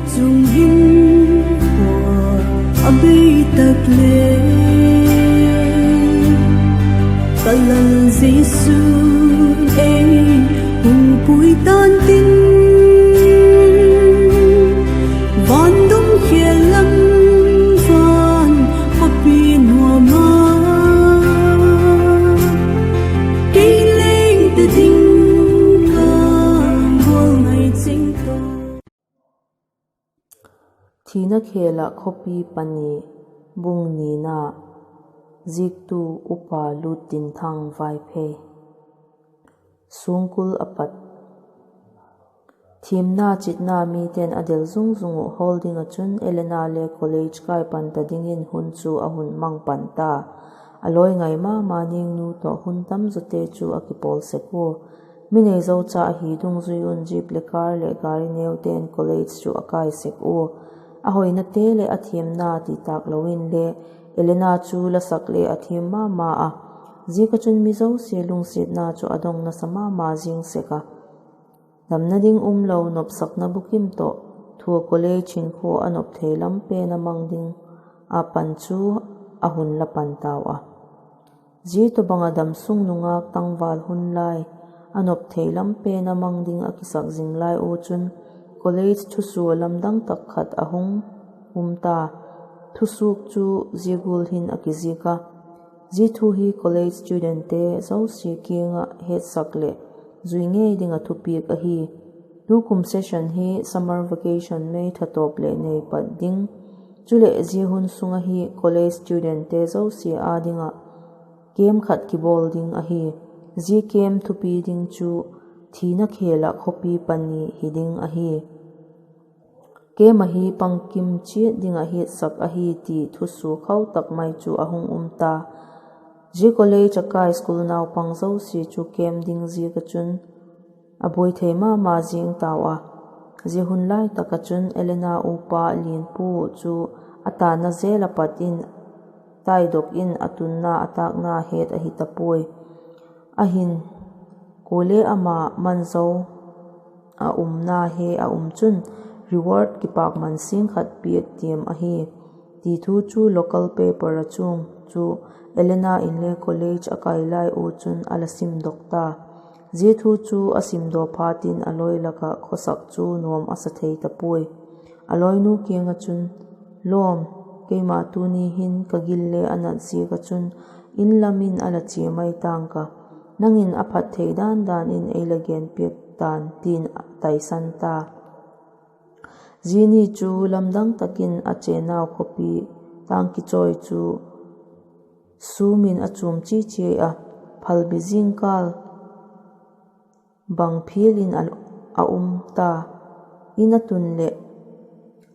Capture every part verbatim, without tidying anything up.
Chung hin a bei tak le, ka Lal Jesu ei hung pui tan tin, van dum khel lam van khawpi nuam a, kei leng te ding ka gual ngai ching to. Thina khel ah khawpi pani, bung nina, ziaktu Upa Lutdinthang Vaiphei. Suangkul a pat. Thiamna chitna mite'n a del zung zung uh hawl ding ah chun Elena le college kai pan ta dingin hun chu a hun mang pan ta. A lawi ngai ma ma ningnu tawh hun tam zawte chu a kipawl sek ua. Mi nei zo cha ahi dungzui un jeep leh car leh gari neute'n college chu a kai sek ua. A hoinate leh a thiamna ti tâk lo inle, Elena chu la sak le a thiam ma ma a. Ziak ah chun mi zosia lungsiatna chu a dong nasa ma ma zing sek a. Damna ding umlo nopsakna bukim tawh, thua college hinkhua a nop thei lam pen a mang ding a pan chu a hun la pan tau a. Zia tawhbang ah damsung nungâk tangval hun lai, a nop thei lam pen a mang ding a kisak zing lai u chun, college thusua lamdang tak khat a hung um ta. Thusuak chu zia gual hin a kiziak a. Zia thu hi college studentte zosia kiang ah hetsak leh zui ngei ding ah thupiak ahi. Tukum session hi summer vacation May tha tawp leh nei pat ding. Chuleh zia hun sung ahi college studentte zosia â ding ah camp khat kibawl ding ahi. Zia camp thupi ding chu thina khel ah khawpi pani hi ding ahi. Camp ahi pangkim chiat ding ah hiatsak ahi ti thusua khau tak mai chu a hung um ta. Zia college a kai school naupang zosia chu camp ding ziak ah chun a buai thei ma ma zing tau a. Zia hun lai tak ah chun Elena upa Lianpu chu a tânna zel ah pat in taidok in a tunna a tâkna het ahi ta puai. Ahin, kuale ama man zo a umna he a um chun reward kipâkman sing khat piak tiam ahi, ti thu chu local paper ah chuang chu Elena inle college a kai lai u chun a la simdok ta. Zia thu chu a simdaw phatin a lawi lak ah khawsak chu nuam a sa thei ta puai. A lawinu kiang ah chun, Lawm, keima tuni hin ka gil le a nat ziak ah chun in lam in a la chia mai tang ka. Nang in a phat thei dan dan in ei la gen piak tan, tin taisan ta. Zia ni chu lamdang tak in a chênnau khawpi tâng kichawi chu sûm in a chuam chi chiai a, phalbi zingkâl bang phial in a, a um ta. In a tun leh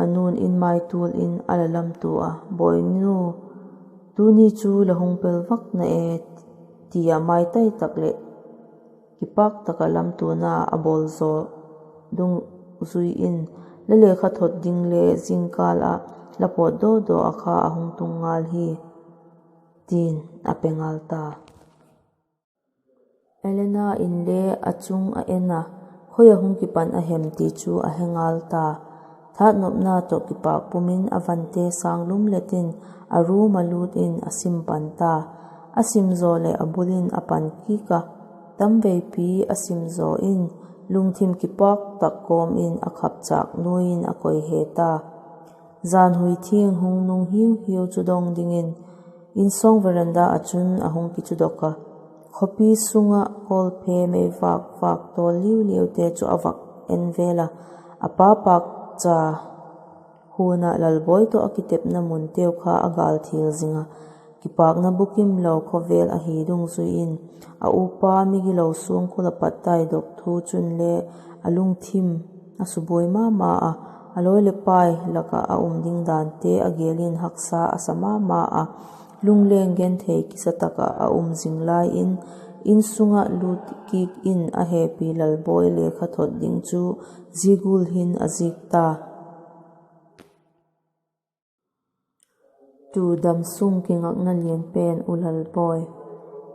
a nun in maitual in a la lamtua a, Bawinu, tuni chu la hung pel vak na e, ti a maitai tak leh kipâk tak ah lamtuana a bawl zaw dungzui in, la lekha thot ding le zingkâl ah la pawt daw daw ah kha a hung tung ngal hi, tin a pe ngal ta. Elena inle a chung a en a, khoi ah hung kipan a hem ti chu a he ngal ta. Thâtnopna tawh kipâk pum in a vante sâng lum let in a room ah lût in a sim pan ta. A sim zaw leh a bul in a pan kik a, tamveipi a sim zaw in, lungthim kipâk tak kawm in a khapchâk nuai in a koi he ta. Janhui thiang hung nung hiu hiu chu dong dingin insawng veranda ah chun a hung kichudok a. Khawpi sung ah kawlphe mei vâk vâk tawl liu liute chu a vak en vel a. A pa pâkcha huan ah Lalbawi tawh a kitepna munteu kha a gâl thial zing a. Kipâkna bukimlo khawvel ahi dungzui in, a upa migilo suangkul ah pat taidok thu chun le a lungthim a subuai ma ma a. A lawi leh pai lak ah a um ding dante a gêl in haksa a sa ma ma a. Lungleng genthei kisa tak ah a um zing lai in, insung ah lût kik in a hepi Lalbawi lekha thot ding chu zia gual hin a zik ta. Tu damsung kingakna lian pen U Lalbawi,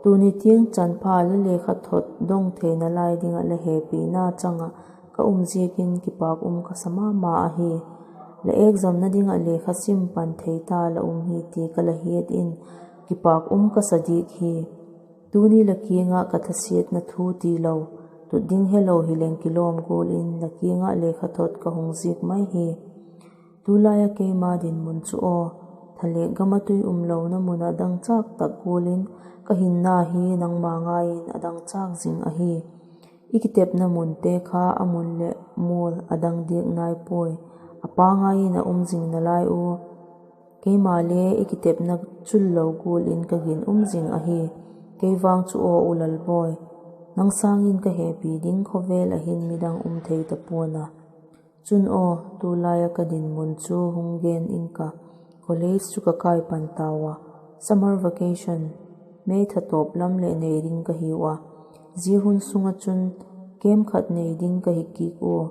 tuni tiang chanpha la lekha thot dong theina lai ding ah la hepina chang ah ka um ziakin kipâk um ka sa ma ma ahi. La examna ding ah lekha sim pan thei ta la um hi ti ka la hiat in kipâk um ka sa diak hi. Tuni la kiang ah ka thasiatna thu tilo, tut ding helo hileng kilawm gual in la kiang ah lekhathot ka hung ziak mai hi. Tulai ah keima dinmun chu aw, thalêk gam ah tui umlona mun ah dangchâk tak gual in ka hinna hi nangma ngai in a dangchâk zing ahi. I kitepna munte kha a mun leh mual a dang diak nai puai, a pangai in a um zing nalai ua. Keima le i kitepna chul lo gual in ka gin um zing ahi. Kei vang chu aw U Lalbawi, nang sâng in ka hepi ding khawvel ah hin midang um thei ta pua'n a. Chun aw, tulai ah ka dinmun chu hung gen ing ka. College chu ka kai pan tau a, summer vacation, May tha tawp lam leh nei ding ka hiu a. Zia hun sung ah chun camp khat nei ding ka hi kik ua.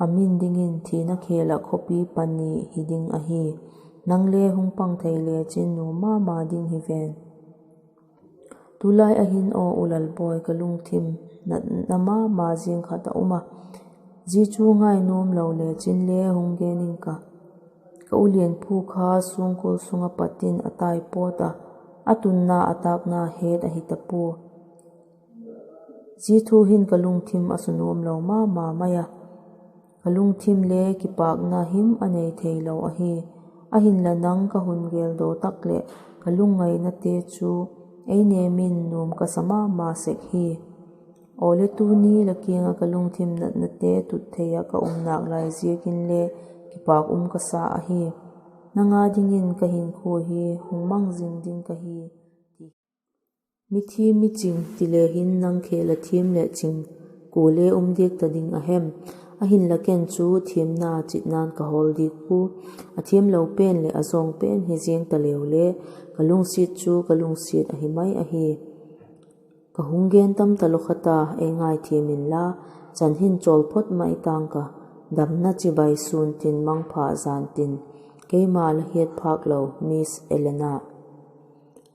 A min dingin Thina Khêl ah Khawpi Pani hi ding ahi. Nang le hung pang thei lechin nuam ma ma ding hi ven. Tulai ah hin aw U Lalbawi, ka lungthim natna ma ma ziang khat a um a. Zia chu ngai nuam lo lechin le hung gen ing ka. Ka u lianpu kha suangkul sung ah pat in a tai pawt a, a tunna a tâkna het ahi ta pua. Zia thu hin ka lungthim a su nuam lo ma ma mai a. Ka lungthim le kipâkna him a nei theilo ahi. Ahinla nang ka hun geldaw tak leh ka lungngainate chu ei nêm in nuam ka sa ma ma sek hi. Awle, tuni la kiang ah ka lungthim natnate tut thei ah ka um nâk lai ziakin le kipâk um ka sa ahi. Nang â dingin ka hinkhua hi hung mang zing ding ka hi. Mithiam miching ti le hin nang khêl a thiam leh ching kua le um diak ta ding a hem? Ahinla ken chu thiamna chitna'n ka hawl diak pua. A thiamlo pen leh a zawng pen hi ziang ta leu le, ka lungsiat chu ka lungsiat ahi mai ahi. Ka hung gen tam talo kha ta, ei ngaithiam inla, chan hin chawl phot mai tang ka. Damna chibai sûn tin, mangpha jan tin, keima la hiat phâk lo, Miss Elena.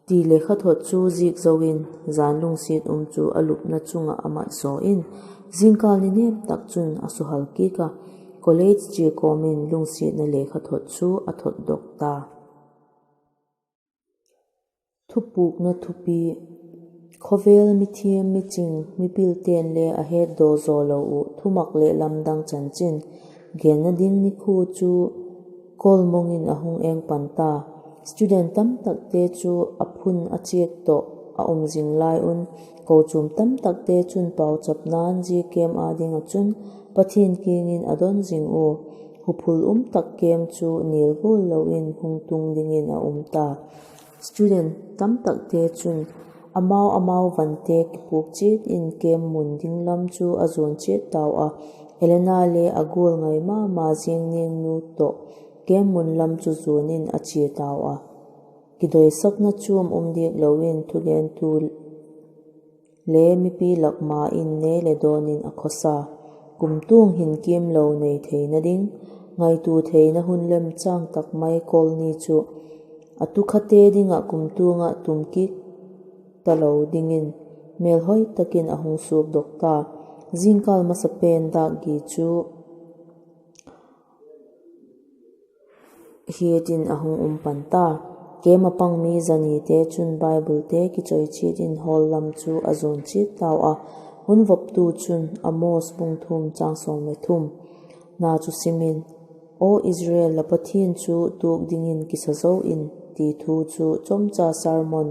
Ti lekhathot chu zik zo in, jan lungsiat um chu a lupna chung ah a mat zaw in, zingkâl ni nêm tak chun a suhal kik a, college chia kawm in lungsiatna lekhathot chu a thotdok ta. Thupukna thupi. Khawvel mithiam miching mipilte'n le a hetdaw zaw lo uh thumak leh lamdang chanchin genna ding nikhua chu kawlmawng in a hung eng pan ta. Student tamtakte chu a phun a chiat tawh a um zing lai un, kochuam tamtakte chun pauchapna'n zia camp â ding ah chun Pathian kiang in a don zing ua, huphul um tak camp chu nil gual lo in hung tung dingin a um ta. Student tamtakte chun amau amau vante kipuak chiat in camp mun ding lam chu a zuan chiat tau a. Elena le a gual ngai ma ma ziang Ningnu tawh camp mun lam chu zuan in a chia tau a. Kidoisakna chuam um diak lo in thugentu le mipi lak ma in nei le dawn in a khawsa. Kumtuang hin kiam lo nei theina ding, ngaitua theina hun lemchâng tak mai kawl ni chu a tukhate ding ah kumtuang ah tum kik talo dingin mêlhoi tak in a hung suakdok ta. Zingkâl masapen dâk gi chu hiat in a hung um pan ta. Camp ah pang mi zanite chun Biblete kichoi chiat in hall lam chu a zuan chiat tau a. Hun voptu chun Amos bung thum châng sawm le thum na chu sim in, Aw Israel, la Pathian chu tuak dingin kisa zo in, ti thu chu chomcha sermon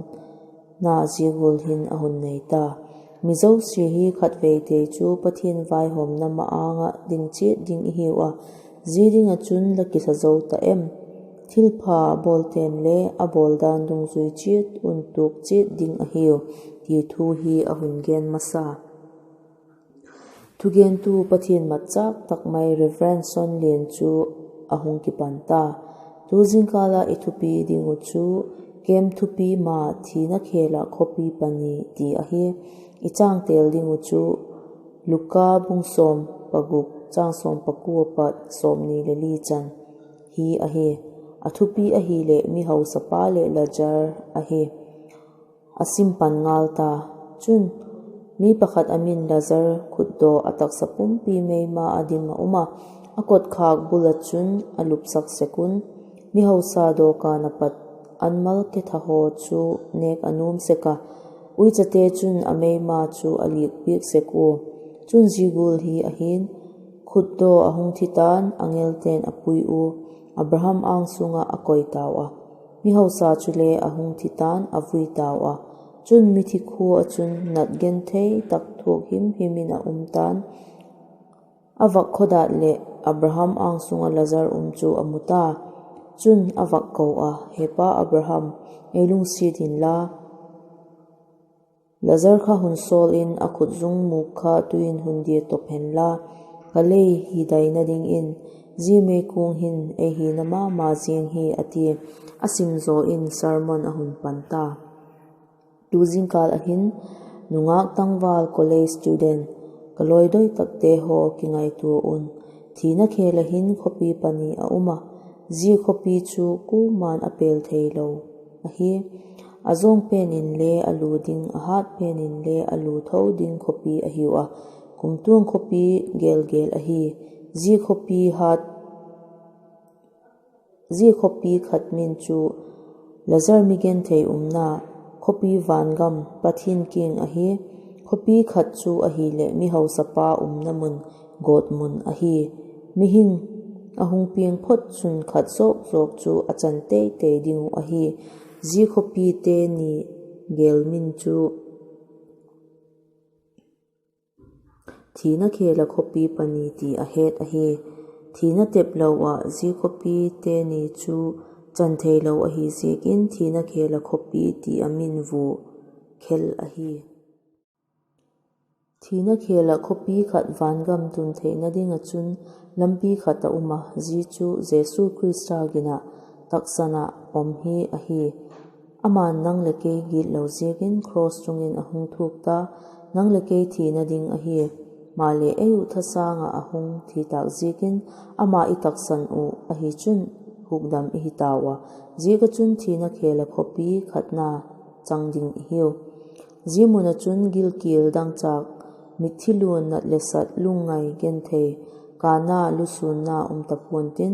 na zia gual hin a hun nei ta. Mi zosia hi khatveite chu Pathian vaihawmna ma-âng ah ding chiat ding i hiu a, zia ding ah chun la kisa zo ta em? Thilpha bawlte'n le a bawl dan dungzui chiat un tuak chiat ding ahiu, ti thu hi a hun gen masa. Thugentu Pathian matchâk tak mai Reverend Son Lian chu a hung kipan ta. Tu zingkâl ah i thupi ding uh chu camp thupi ma, Thina Khêl ah Khawpi Pani ti ahi. I chângtêl ding uh chu Luka bung sawm paguk châng sawm pakua pat sawmni le li chan hi ahi. A thupi ahileh Mihausapa leh Lazar ahi. A sim pan ngal ta. Chun, Mi pakhat a min Lazar khutdaw a taksa pumpi meima ah dim a um a, a kotkhâk bul ah chun a lupsak sek un. Mihausa dawkan a pat an mal ketha haw chu nêk a nuam sek a, uichate chun a meima chu a likpiak sek ua. Chun zia gual hi ahi'n, khutdaw a hung thi ta'n, angelte'n a pui ua, Abraham âng sung ah a koi tau a. Mihausa chule a hung thi ta'n a vui tau a. Chun mithi khua ah chun nat genthei tak thuak him him in a um ta'n. A vak khawdat leh Abraham âng sung ah Lazar um chu a mu ta. Chun a vak ko a, He pa Abraham, ei lungsiat inla, Lazar kha hun sawl in, a khutzung mûk kha tui in hun dia top hen la, ka lei hi daina dingin; zia meikuang hin ei hina ma ma ziang hi, a tia. A sim zaw in sermon a hun pan ta. Tu zingkâl ah hin nungâk tangval college student, ka lawidoi takte haw, kingaitua un. Thina khêl ah hin khawpi pani a um a, zia khawpi chu kuama'n a pêl theilo ahi. A zawng pen inle a lu ding, a hât pen inle a lu tho ding khawpi ahiu a, kumtuang khawpi gêl gêl ahi. Zia khawpi hat, zia khawpi khat min chu Lazar migenthei umna, khawpi vangam, Pathian kiang ahi. Khawpi khat chu ahileh mihausapa umna mun, gawtmun ahi. Mihing a hung piang phot chun khat zawk zawk chu a chan tei tei ding uh ahi. Zia khawpite ni gêl min chu Thina khêl ah khawpi pani ti a het ahi. Thina teplo ah zia khawpite ni chu chan theilo ahi ziakin thina khêl ah khawpi ti a min vua khel ahi. Thina khêl ah khawpi khat vangam tun theina ding ah chun lampi khat a um a, zia chu Jesu Khrista gin ah taksan ah pom hi ahi. Ama'n nang leh kei gitlo ziakin cross chung in a hung thuak ta, nang leh kei thina ding ahi. Maleh ei uh thasâng ah a hung thi tâk ziakin ama i taksan uh ahi chun hukdam i hi tau a, ziak ah chun thina khêl ah khawpi khatna chang ding i hiu. Zia mun ah chun gilkial dangchâk, mitthi luan, nat le sat, lungngai genthei, kâna lusûnna um ta pua'n tin,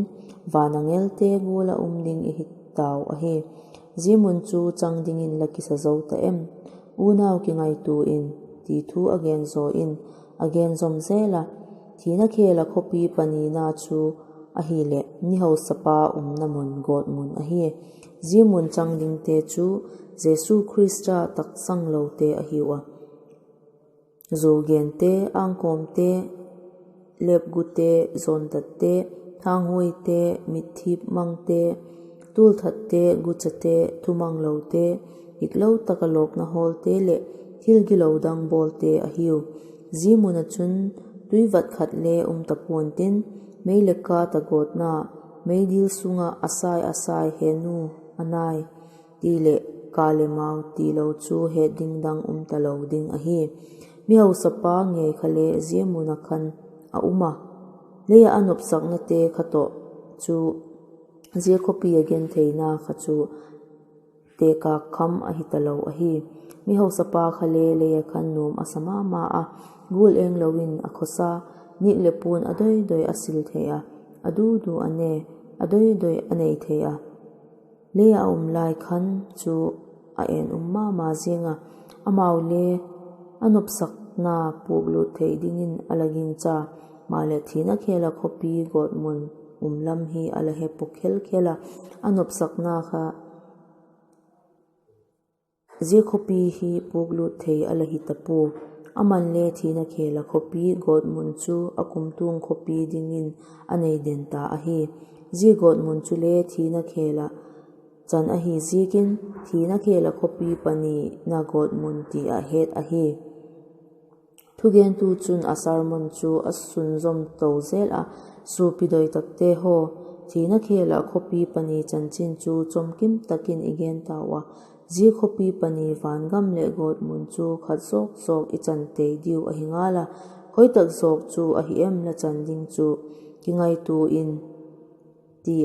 van angelte gual ah um ding i hi tau ahi. Zia mun chu chang dingin la kisa zo ta em? Unau kingaitua in, ti thu a gen zaw in, a gen zom zel a, thina khêl ah khawpi panina chu ahileh mihausapa umna mun, gawtmun ahi. Zia mun chang dingte chu Jesu Khrista taksang lote ahiu a, zuau gente, ângkawmte, lepgute, jawndatte, thanghuaite, mitthip mangte, tualthatte, guchate, thumanglote, giklo tak ah lawkna hawlte leh thil gilo dang bawlte ahiu. Zia mun ah chun tuivat khat le um ta pua'n tin, mei leh kât ah gawtna, meidil sung ah a sai a sai, he nu a nai, ti leh ka le mau tilo chu het ding dang um talo ding ahi. Mihausapa ngei kha le zia mun ah khan a um a, lei ah a nopsaknate kha tawh chu zia khawpi ah gentheina kha chu tekâk kham ahi talo ahi. Mihausapa kha le lei ah khan nuam a sa ma ma a, gual eng lo in a khawsa, nîk leh puan a doi doi a sil thei a, a du du a ne, a doi doi a nei thei a, lei ah a um lai khan chu a en um ma ma ziang a, amau le a nopsakna puaklut thei dingin a la gingcha. Maleh thina khêl ah khawpi gawtmun um lam hi a la he pua khel khel a, a nopsakna kha zia khawpi hi puaklut thei a la hi ta pua. Ama'n le thina khêl ah khawpi gawtmun chu a kumtuang khawpi dingin a nei den ta ahi. Zia gawtmun chule thina khêl ah chan ahi ziakin thina khêl ah khawpi panina gawtmun ti ah het ahi. Thugentu chun a sermon chu a sunzawm to zel a, Suapi doi takte haw, thina khêl ah khawpi pani chanchin chu chawmkim tak in i gen tau a, zia khawpi pani vangam leh gawtmun chu khat zawk zawk i chan tei diu ahi ngal a, khoi tak zawk chu ahi em la chan ding chu kingaitua in, ti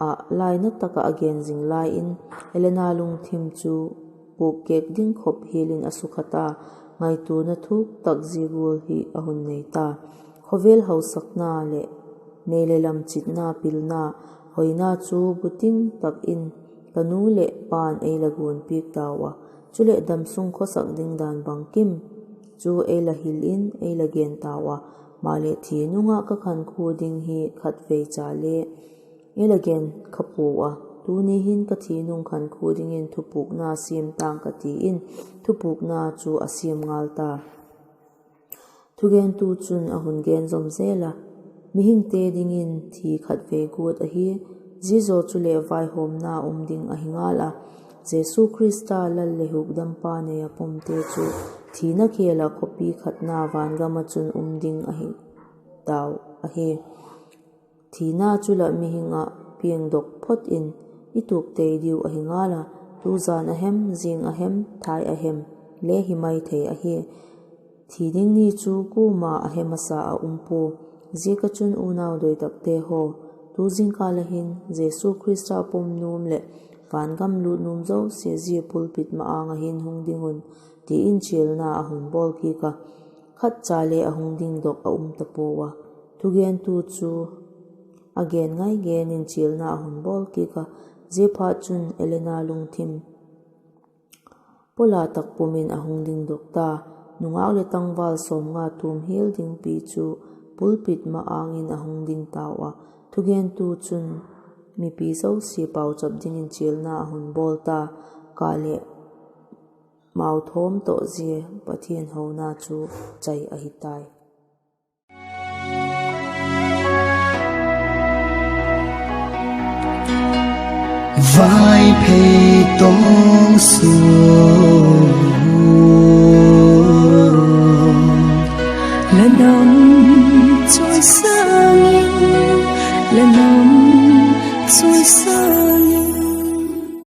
ah laina tak ah a gen zing lai in, Elena lungthim chu pukkêk ding khop hial in a sukha ta. ngaituana thuk tak zia gual hi a hun nei ta. Khawvel hausakna leh nei le lam chitna pilna, hoina chu buting tak in ka nu leh pa'n ei la guan piak tau a, chuleh damsung khawsak ding dan bangkim chu ei la hil in ei la gen tau a, maleh thi nung ah ka khankhua ding hi khatvei cha le ei la gen kha puau a, tuni hin ka thi nung khankhua dingin thupukna siam tang ka ti in, thupukna chu a siam ngal ta. Thugentu chun a hun gen zom zel a, mihingte dingin thi khatvei guat ahi, zia zaw chuleh vaihawmna um ding ahi ngal a. Jesu Khrista Lal leh Hukdampa nei ah pomte chu thina khêl ah khawpi khatna vangam ah chun um ding ahi tau ahi. Thina chu lah mihing ah piangdok phot in i tuak tei diu ahi ngal a, tu jan a hem, zing a hem, thai a hem le hi mai thei ahi. Thi ding ni chu kuama a he masa a um pua. Ziak ah chun unau doi takte haw, tu zingkal ah hin Jesu Khrista pom nuam leh vangam lût nuam zosia zia pulpit ma-âng ah hin hung ding un, ti in chialna a hun bawl kik a, khat cha le a hung dingdok a um ta puau a. Thugentu chu a gen ngai gen in chialna a hun bawl kik a, ziaphatchun Elena lungthim pawla tak pum in a hung dingdok ta. Nungâk leh tangval sawmnga tuam hial dingpi chu pulpit ma-âng in a hung ding tau a. Thugentu chun mipi zosia pauchap dingin chialna a hun bawl ta. Ka leh mau thawm tawh zia Pathian hona chu chai ahi tai. Vaiphei tawng suan, la nam chawisâng in, la nam chawisâng